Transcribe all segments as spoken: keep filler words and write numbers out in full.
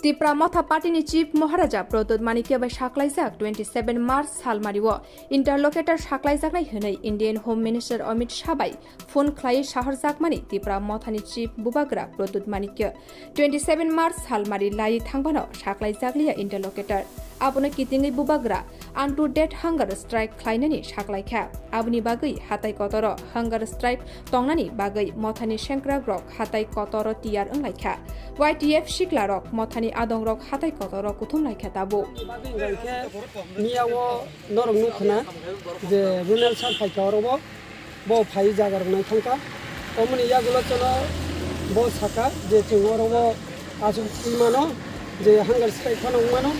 Tipra Motha Party ni Chief Maharaja Pradyut Manikya bai saklaijak twenty seven March salmari o interlocutor saklaijaknai hwnwi Indian Home Minister Amit Shah bai phone khlaiwi sahorjakmani Tipra Mothani Chief Bubagra Pradyut Manikya twenty seven March salmari laiwi thangbano saklaijakliya interlocutor. Abono kitingwi Bubagra unto death hunger strike khlainani saklaikha. Aboni bagwi hatai kotoro hunger strike tongnani bagwi Mothani sengkrakrok hatai kotoro tiyar wnglaikha. Y T F siklarok Mothani adongrok hatai kotoro kuthumlaikha tabuk. Miya o norok nukha na je Runal sir phaikha oro bo. Bo phai jaga rok nai thangkha. Omoni yagulo chwngno bo sakha je chwng oro o aswk thwi mano, je hunger strike phano wng mano,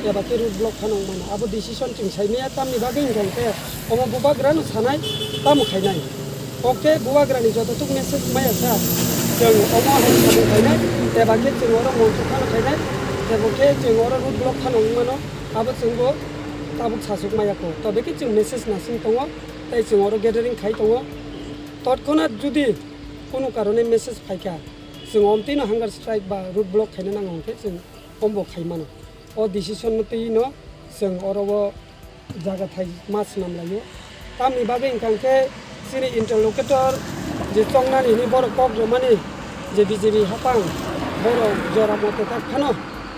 eba khe road block phano wng mano. Abo decision chwng sai maya, tamni bagwi hwnkhe omo bubagrano sanai, tamo khainai. O khe bubagrani joto tuk message maya sa, chwng omo hai samung khainai, eba khe chwng oro monthok phano khainai, ebo khe chwng oro road block phano wng mano, abo chwngbo tabuk sasuk maya kho. Tobe khe chwng message nasing tongo. Tei chwng oro gathering khai tongo. Totkhonat judi kunu karone message phaikha, chwng omtwino hunger strike ba road block khaina nango hwnkhe chwng ombo khai mano. O decision no twi no chwng oro o jaga thai ma swnam laio. Tamni bagwi hwnkha hwnkhe chini interlocutor je chongnani hwnwi borok kok rwmani je B J P hapang borok jora mote tak phano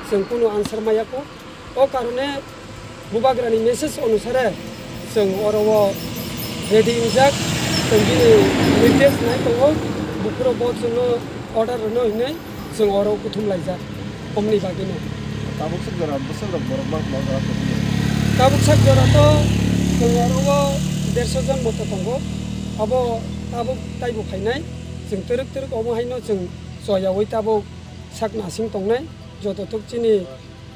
chwng kunu answer maya kho. O karone bubagrani message onusare chwng oro o ready wngjak, chwng bini nirdesh nai tongo, buphuru bo chwngno order rwno hinwi chwng oro kuthum laijak, omni bagwino. Tabuk sak jora bwswk rok borok bangma jora kuthum. Tabuk sak jora to chwng oro o derso jon moto tongo, abo tabuk taibo phainai, chwng twrwk twrwk omo haino chwng choyaui tabuk sak nasing tongnai, joto tok chini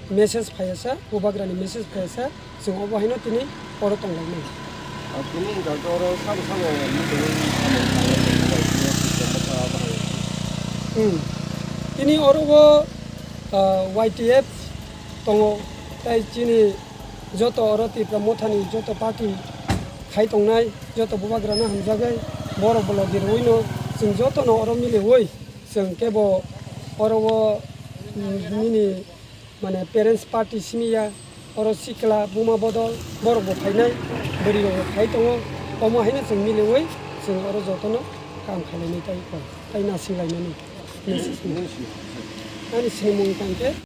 message phaiya sa, bubagrani message phaiya sa, chwng obo haino tini oro tonglainai. Ah, tini wngkha khe oro sabo sabo muchungwi samung tangwi tongwi bai tini Tipra Motha bahai. Hmm. Tini oro o, ah, Y T F tongo, tei chini joto oro Tipra Mothani joto party khai tongnai, joto bubagrano hamjagwi borok bo logi rwino chwng jotono oro miliwi chwng kebo oro o, mm, nini mane parents party simi ya, oro sikla buma bodol borok bo phainai, bwrwi rok bo phai tongo, omo haino chwng miliwi chwng oro jotono kam khlainai tai kok, tai nasing lainani. Ani sinimung tangkhe.